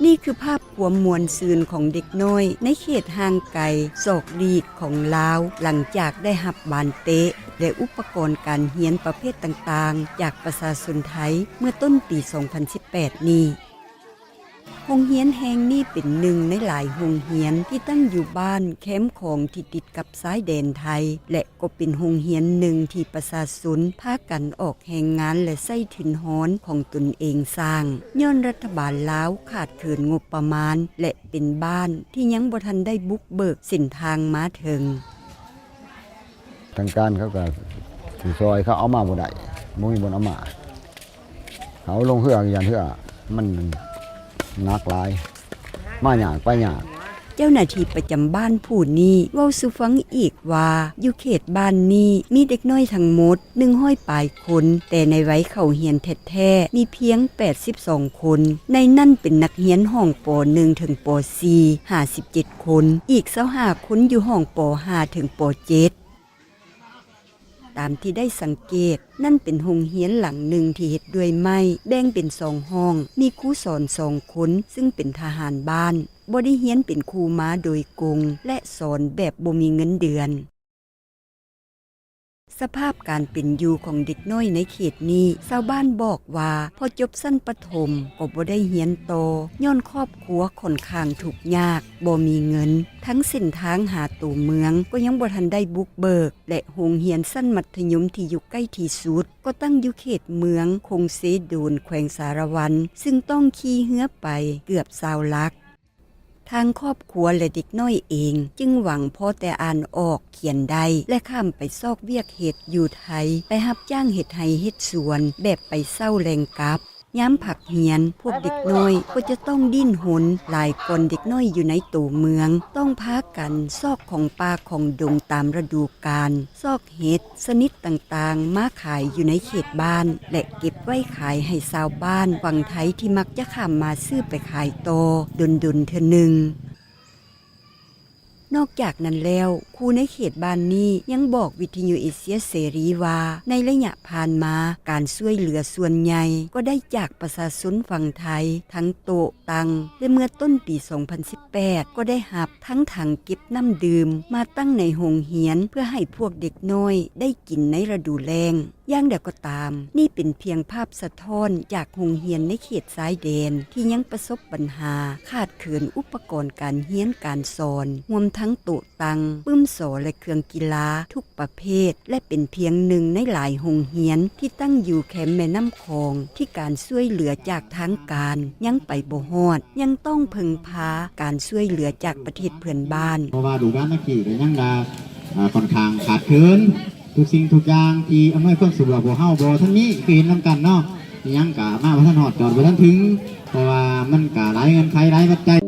ນີ້ຄືພາບຄວາມມ່ວນຊື່ນຂອງເດັກນ້ອຍໃນເຂດຫ່າງໄກສອກຫຼີກຂອງລາວ ຫຼັງຈາກໄດ້ຮັບບານເຕະ ແລະ ອຸປະກອນການຮຽນປະເພດຕ່າງໆ ຈາກປະຊາຊົນໄທເມື່ອຕົ້ນປີສອງພັນສິບແປດນີ້. ໂຮງຮຽນແຫ່ງນີ້ເປັນໜຶ່ງໃນຫຼາຍໂຮງຮຽນທີ່ຕັ້ງຢູ່ບ້ານແຄມຂອງທີ່ຕິດກັບຊາຍແດນໄທ ແລະ ກໍເປັນໂຮງຮຽນໜຶ່ງທີ່ປະຊາຊົນພາກັນອອກແຮງງານ ແລະ ໃຊ້ທຶນຮອນຂອງຕົນເອງສ້າງ ຍ້ອນລັດຖະບານລາວຂາດເຂີນງົບປະມານ ແລະ ເປັນບ້ານທີ່ຍັງບໍ່ທັນໄດ້ບຸກເບີກເສັ້ນທາງມາເຖິງ. ທາງການເຂົາກໍຊິຊ່ອຍ ເຂົາເອົາມາບໍ່ໄດ້ ບໍ່ມີບ່ອນເອົາມາ ເຂົາລົງເຮືອ ຢ້ານເຮືອມັນໜັກຫຼາຍ ມາຍາກໄປຍາກ. ເຈົ້າໜ້າທີ່ປະຈຳບ້ານຜູ້ນີ້ເວົ້າສູ່ຟັງອີກວ່າ ຢູ່ເຂດບ້ານນີ້ມີເດັກນ້ອຍທັງໝົດໜຶ່ງຮ້ອຍປາຍຄົນ, ແຕ່ໃນໄວເຂົ້າຮຽນແທ້ໆ ມີພຽງແປດສິບສອງຄົນ, ໃນນັ້ນເປັນນັກຮຽນຫ້ອງ ປໍໜຶ່ງ ເຖິງ ປໍສີ່ ຫ້າສິບເຈັດຄົນ, ອີກຊາວຫ້າຄົນຢູ່ຫ້ອງ ປໍຫ້າ ເຖິງ ປໍເຈັດ. ຕາມທີ່ໄດ້ສັງເກດ, ນັ້ນເປັນໂຮງຮຽນຫຼັງໜຶ່ງທີ່ເຮັດດ້ວຍໄມ້, ແບ່ງເປັນສອງຫ້ອງ, ມີຄູສອນສອງຄົນ, ຊຶ່ງເປັນທະຫານບ້ານ, ບໍ່ໄດ້ຮຽນເປັນຄູມາໂດຍກົງ ແລະ ສອນແບບບໍ່ມີເງິນເດືອນ. ສະພາບການເປັນຢູ່ຂອງເດັກນ້ອຍໃນເຂດນີ້, ຊາວບ້ານບອກວ່າ ພໍຈົບຊັ້ນປະຖົມກໍບໍ່ໄດ້ຮຽນຕໍ່, ຍ້ອນຄອບຄົວຂ້ອນຂ້າງທຸກຍາກ, ບໍ່ມີເງິນ, ທັງເສັ້ນທາງຫາໂຕເມືອງກໍຍັງບໍ່ທັນໄດ້ບຸກເບີກ ແລະ ໂຮງຮຽນຊັ້ນມັດທະຍົມທີ່ຢູ່ໃກ້ທີ່ສຸດ ກໍຕັ້ງຢູ່ເຂດເມືອງຄົງເຊໂດນ ແຂວງສາລະວັນ, ຊຶ່ງຕ້ອງຂີ່ເຮືອໄປເກືອບຊາວຫຼັກ. ທາງຄອບຄົວ ແລະ ເດັກນ້ອຍເອງຈຶ່ງຫວັງພໍແຕ່ອ່ານອອກ, ຂຽນໄດ້ ແລະ ຂ້າມໄປຊອກວຽກເຮັດຢູ່ໄທ, ໄປຮັບຈ້າງເຮັດໄຮ່ເຮັດສວນ ແບບໄປເຊົ້າແລ່ງກັບ. ຍາມພັກຮຽນ, ພວກເດັກນ້ອຍກໍຈະຕ້ອງດີ້ນຮົນຫຼາຍກ່ອນເດັກນ້ອຍຢູ່ໃນໂຕເມືອງ, ຕ້ອງພາກັນຊອກຂອງປ່າຂອງດົງຕາມລະດູການ, ຊອກເຫັດຊະນິດຕ່າງໆມາຂາຍຢູ່ໃນເຂດບ້ານ ແລະ ເກັບໄວ້ຂາຍໃຫ້ຊາວບ້ານຝັ່ງໄທທີ່ມັກຈະຂ້າມມາຊື້ໄປຂາຍຕໍ່ດົນໆເທື່ອໜຶ່ງ. ນອກຈາກນັ້ນແລ້ວ, ຄູໃນເຂດບ້ານນີ້ຍັງບອກວິທະຍຸເອເຊຍເສລີວ່າ ໃນໄລຍະຜ່ານມາ, ການຊ່ວຍເຫຼືອສ່ວນໃຫຍ່ກໍໄດ້ຈາກປະຊາຊົນຝັ່ງໄທ ທັງໂຕະ, ຕັ່ງ ແລະ ເມື່ອຕົ້ນປີສອງພັນສິບແປດ ກໍໄດ້ຮັບທັງຖັງເກັບນ້ຳດື່ມມາຕັ້ງໃນໂຮງຮຽນ ເພື່ອໃຫ້ພວກເດັກນ້ອຍໄດ້ກິນໃນລະດູແລ້ງ. ຢ່າງໃດກໍຕາມ, ນີ້ເປັນພຽງພາບສະທ້ອນຈາກໂຮງຮຽນໃນເຂດຊາຍແດນທີ່ຍັງປະສົບບັນຫາຂາດເຂີນອຸປະກອນການຮຽນການສອນ, ຮວມທັງໂຕະ, ຕັ່ງ, ປຶ້ມສໍ ແລະ ເຄື່ອງກິລາທຸກປະເພດ ແລະ ເປັນພຽງໜຶ່ງໃນຫຼາຍໂຮງຮຽນທີ່ຕັ້ງຢູ່ແຄມແມ່ນ້ຳຂອງ ທີ່ການຊ່ວຍເຫຼືອຈາກທາງການຍັງໄປບໍ່ຮອດ, ຍັງຕ້ອງເພິ່ງພາການຊ່ວຍເຫຼືອຈາກປະເທດເພື່ອນບ້ານ. ເພາະວ່າລູກຫຼານນັກຂີ່ກໍຍັງວ່າ ອ່າ ຂ້ອນຂ້າງຂາດເຂີນ ທຸກສິ່ງທຸກຢ່າງທີ່ອຳນວຍຄວາມສະດວກພວກເຮົາບໍ່ທັນມີ ຄືເຫັນນຳກັນເນາະ, ອີຫຍັງກະມາບໍ່ທັນຮອດ ຈອດບໍ່ທັນເຖິງ ເພາະວ່າມັນກະຫຼາຍເງື່ອນໄຂ ຫຼາຍປັດໄຈ.